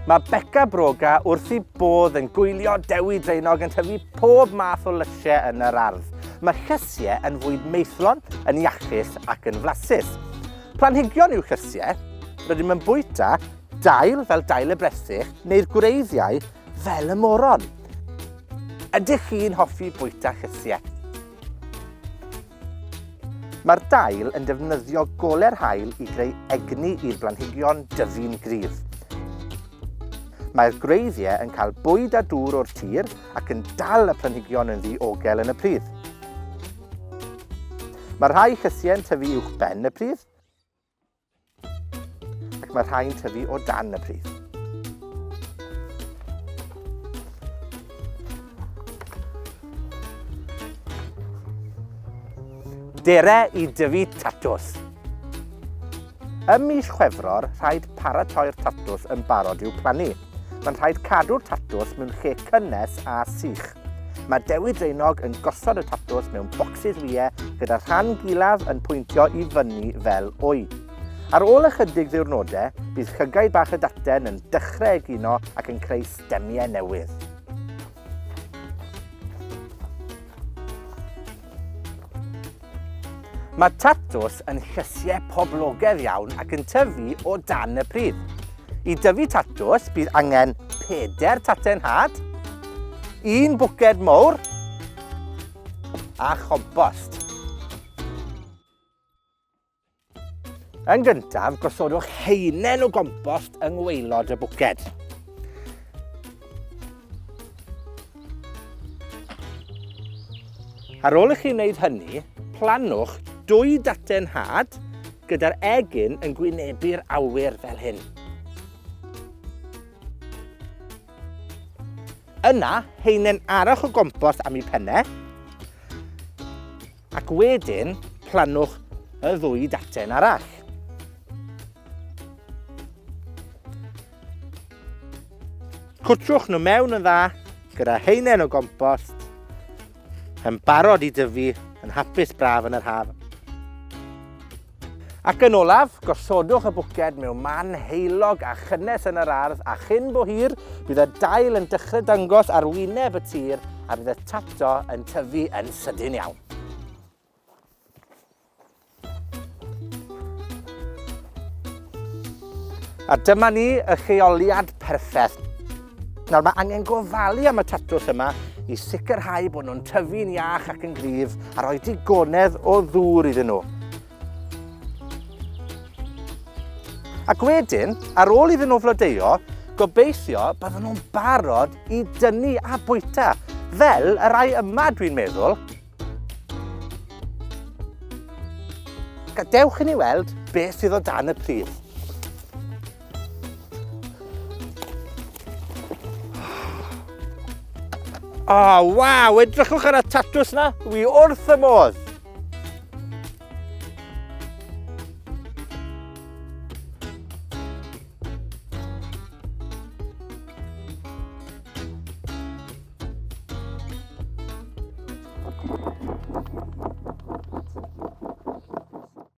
Mae Beca Broga wrth ei bodd yn gwylio Dewi Draenog yn tyfu pob math o lysiau yn yr ardd. Mae llysiau yn fwyd maethlon, yn iachus ac yn flasus. Planhigion yw llysiau. Rydym yn bwyta dail fel dail y bresych neu'r gwreiddiau fel y moron. Ydych chi'n hoffi bwyta llysiau? Mae'r dail yn defnyddio gole'r haul i greu egni i'r blanhigion dyfu'n gryf. Mae'r gwreiddiau yn cael bwyd a dŵr o'r tir ac yn dal y planhigion yn ddiogel yn y pridd. Mae rhai llysiau'n tyfu uwch ben y pridd, ac mae rhai'n tyfu o dan y pridd. Dere i dyfu tatws. Ym mis Chwefror, rhaid paratoi'r tatws yn barod i'w plannu. Mae'n rhaid cadw'r tatws mewn lle cynnes a sych. Mae Dewi Draenog yn gosod y tatws mewn bocsys wie gyda rhan gilaf yn pwyntio i fyny fel wy. Ar ôl ychydig ddiwrnodau, bydd llygaid bach y daten yn dechrau egino ac yn creu stemiau newydd. Mae tatws yn llysiau poblogaidd iawn ac yn tyfu o dan y pridd. I dyfu tatws, bydd angen peder taten had, un bwced mowr a chompost. Yn gyntaf, gosodwch haenen o gompost yng ngwaelod y bwced. Ar ôl i chi wneud hynny, plannwch dwy daten had gyda'r egin yn gwynebu'r awyr fel hyn. Yna, haenen arall o gompost am ei pennau, Ac wedyn, plannwch y ddwy daten arall. Cwtrwch nhw mewn yn dda gyda heinen o gompost, yn barod i dyfu yn hapus braf yn yr haf. Ac yn olaf, gosodwch y bwced mewn man heulog a chynnes yn yr ardd a chyn bo hir, bydd y dail yn dechrau dangos ar wyneb y tir a bydd y tato yn tyfu yn sydyn iawn. A dyma ni y lleoliad perffaith. Nawr mae angen gofalu am y tatws yma i sicrhau bod nhw'n tyfu'n iach ac yn gryf a rhoi digonedd o ddŵr iddyn nhw. Ac wedyn, ar ôl iddyn nhw flodeuo, gobeithio bydden nhw'n barod i dynnu a bwyta, fel y rai yma dwi'n meddwl. Gadewch i ni weld beth sydd o dan y pridd. O, oh, waw, edrychwch ar y tatws na. Wi wrth y modd.